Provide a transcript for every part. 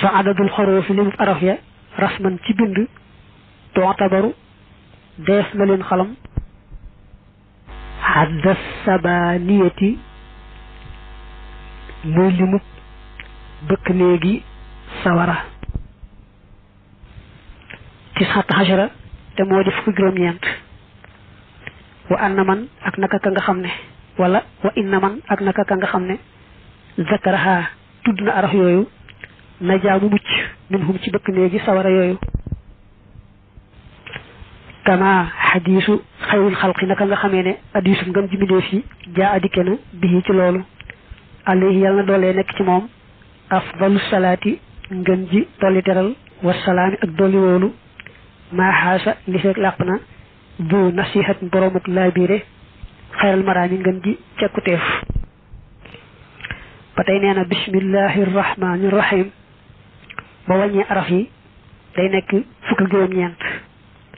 fa adadul xoroofi limu araf ya rasman ci bind tu'tabaru dees na leen xalam hadda sabaniyati muy limu bëkk néegi sawara tis'ata hashara te moo di fukki juróom-ñeent wa anna man ak naka ka nga xam ne wala wa inna man ak naka ka nga xam ne zakaraha tudd na araf yooyu najaa mu mucc minhum ci bëkk néegi sawara yooyu kama xadiisu xayril xalqi naka nga xamee ne hadiisu ngën ji mbindéef yi jaa adike na bii ci loolu alayhi yàlla na doolee nekk ci moom afdalu salaati ngën ji dolli teral wasalaami ak dolli woolu maaxaasa li fekk làq na bu nasihat boromuk laabiire xayral maraami ngën ji cekkuteef ba tey nee na bismillahi rahmaani rahim ba wàññee araf yi day nekk fukk ak juróom-ñeent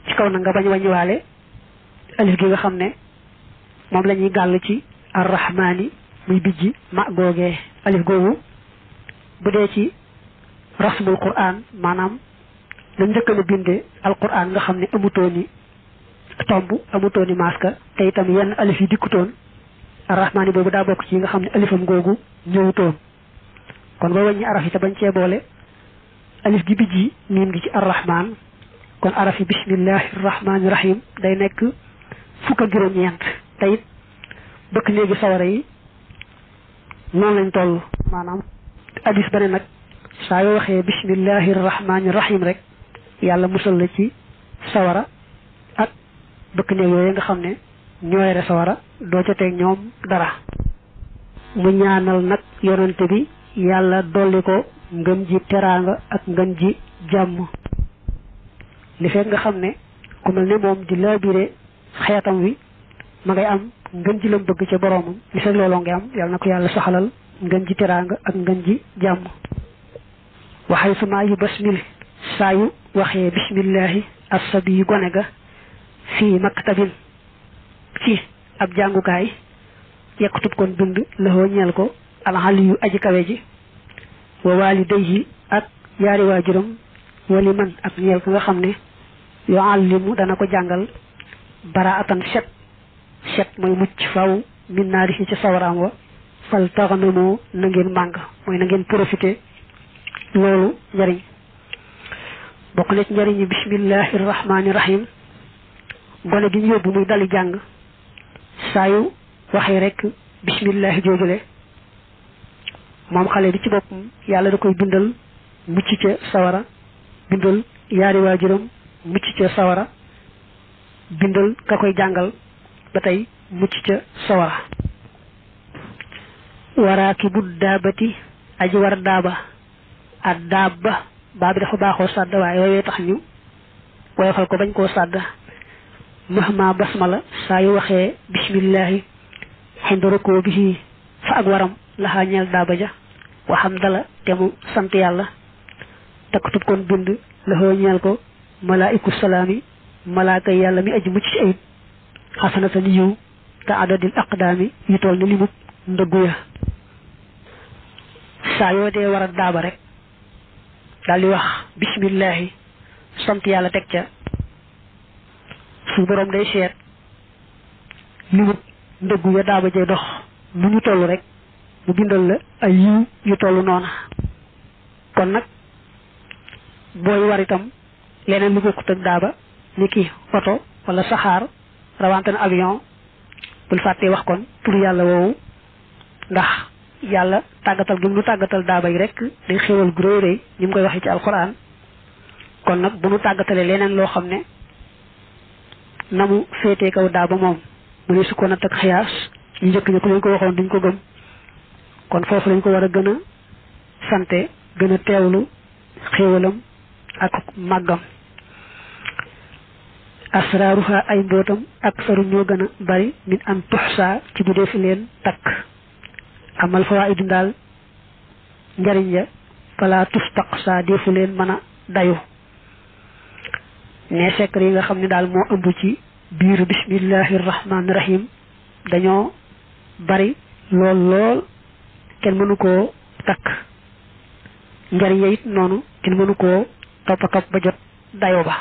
ci kaw na nga bañ wàññiwaale alif gi nga xam ne moom la ñuy gàll ci arrahmaani muy bijji ma googee alif googu bu dee ci rasmul quran maanaam la njëkk a bindee alquran nga xam ne amutooni tomb amutooni maska te itam yenn alif yi dikkutoon arrahmaani boobu daa bokk ci nga xam ne alifam googu ñëwutoon kon ba wàññi araf yi te bañ cee boole alif gi bijji miim gi ci arrahman kon araf yi bismillahi rahmaani rahim day nekk fukk ak juróom-ñeent te it bëkk néegi sawara yi noonu lañ toll maanaam hadis ba ne nag saa yoo waxee bismillahi rahmaani rahim rek yàlla musal la ci sawara ak bëkk néeg yooyu nga xam ne ñooy re sawara doo ca teg ñoom dara mu ñaanal nag yonante bi yàlla dolli ko ngën ji teraanga ak ngën ji jàmm li fekk nga xam ne ku mel ne moom di laabire xeetam wi ma ngay am ngën ji lam bëgg ca boroomam li fekk looloo ngi am yàlla na ko yàlla saxalal ngën ji teraanga ak ngën ji jàmm waxay suma yu basmil saa yu waxee bismillahi assabi yu gone ga fii maktabin ci ab jàngukaay yekkutub kon bind laxoo ñeel ko alxali yu aji kawe ji wa walidayhi ak yaari waajuram wali man ak ñeel ko nga xam ne yoo àllimu dana ko jàngal baraatan set mooy mucc faw min naari ci sawaraam wa fal taxanamoo na ngeen màng mooy na ngeen profité loolu njariñ bokk na ci njariñi bismillahi rahmaani rahim gone gi ñu yóbbu muy dali jàng saa yu waxee rek bismillahi joojule moom xale bi ci boppam yàlla da koy bindal mucc ca sawara bindal yaari waajuram mucc ca sawara bindal ka koy jàngal ba tey mucc ca sawara waraaki bu daabati aji war daaba ak daaba baa bi dafa baaxoo sàdd waaye woowee tax ñu woyofal ko bañ koo sàdd mahma basmala saa yu waxee bismillahi xinda rukoo bi fa ak waram laxaa ñeel daaba ja waxam dala te mu sant yàlla takkatub kon bind laxoo ñeel ko malaa'iku salaami malaaka yàlla mi aji mucc ci ayib xasanata ni yiw te adadil aqdaami yu toll ni limub ndëggu ya saa yoo dee war a daaba rek daal di wax bismillahi sant yàlla teg ca su borom day seet limub ndëggu ya daaba jay dox nu ñu toll rek mu bindal la ay yiw yu toll noona kon nag booy war itam leneen lu bokkut ak daaba ni ki oto wala saxaar rawante na avion bul fàttee wax kon pour yàlla woowu ndax yàlla tàggatal gi mu nu tàggatal daaba yi rek day xéwal gu rëy rëy ni mu koy waxee ci alquran kon nag bu nu tàggatalee leneen loo xam ne na mu féetee kaw daaba moom mu ne su ko nat ak xiyaas ñu njëkk ña ku leen ko waxoon duñ ko gëm kon foofu lañ ko war a gën a sante gën a teewlu xéewalam ak màggam asraaruha ay mbootam ak saru ñoo gën a bari min an tuxsa ci bu dee fi leen takk amal fawaidu daal njariñ ya fala tustaqsa defu leen mën a dayu ne secret yi nga xam ne daal moo ëmb ci biir bismillahi rahmaani rahim dañoo bari lool kenn mënu koo takk njariñ ya it noonu kenn mënu koo topp ba jot dayo ba